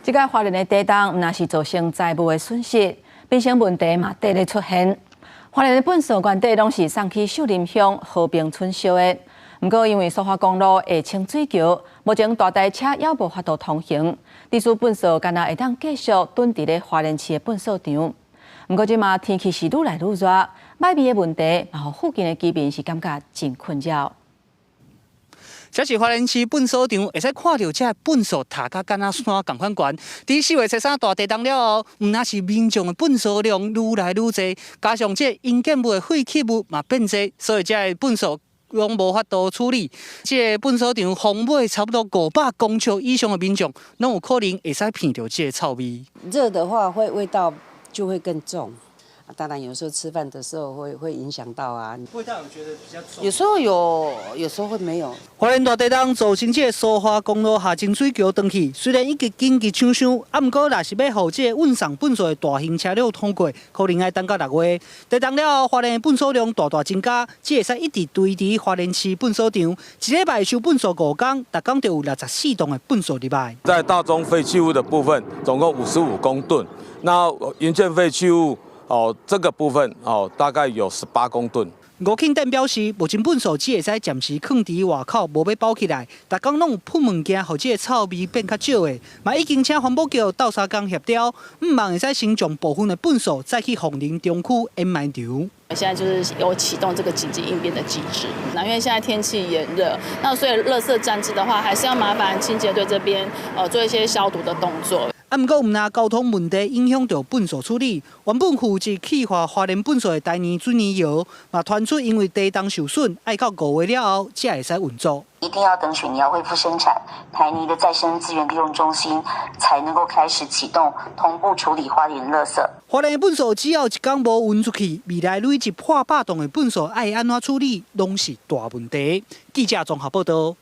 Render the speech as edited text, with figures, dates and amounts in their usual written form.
這個花蓮的地動，毋但是造成財物的損失，民生問題嘛綴咧出現。花蓮的糞埽原底攏是送去秀林鄉和平村燒的，毋過因為蘇花公路下清水橋，目前大台車猶無法度通行，致使糞埽干焦會當繼續囤佇咧花蓮市的糞埽場。毋過這馬天氣是愈來愈熱，歹味的問題嘛，予附近的居民是感覺真困擾。這是花蓮市糞埽場，會使看著這糞埽疊甲敢若山仝款懸。佇4月初3大地動了後，毋但是民眾的糞埽量愈來愈濟，加上這營建物的廢棄物嘛變濟，所以這糞埽攏無法度處理。這個糞埽場風尾差不多500公尺以上的民眾，攏有可能會使鼻著這個臭味。熱的話，會味道就會更重。當然，有時候吃飯的時候會影響到啊。味道有覺得比較重？有時候有，有時候會沒有。花蓮大地動造成這個蘇花公路下清水橋斷去，雖然已經緊急搶修，啊，毋過若是欲予這個運送糞埽的大型車輛通過，可能愛等到6月。地動了後，花蓮的糞埽量大大增加，只會使一直堆佇花蓮市糞埽場，一禮拜收糞埽5工，逐工就有64噸的糞埽入來。在大宗廢棄物的部分，總共55公噸。那營建廢棄物哦，這個部分哦，大概有18公噸。吳慶典表示，目前糞埽只會使暫時囥佇外口，無欲包起來。逐工攏有噴物件，予這个臭味變較少的。嘛已經請環保局鬥相共協調，向望會使先將部分的糞埽載去鳳林中區掩埋場。現在就是有啟動這個緊急應變的機制。那因為現在天氣炎熱，那所以垃圾暫置的話，還是要麻煩清潔隊這邊做一些消毒的動作。啊，毋過毋但交通問題影響著糞埽處理，原本負責氣化花蓮糞埽的台泥水泥窯，嘛傳出因為地動受損，愛到5月了後才會使運作。一定要等水泥窯恢復生產，台泥的再生資源利用中心才能夠開始啟動同步處理花蓮垃圾。花蓮糞埽只要一工無運出去，未來累積破百噸的糞埽愛按怎處理，攏是大問題。記者綜合報道。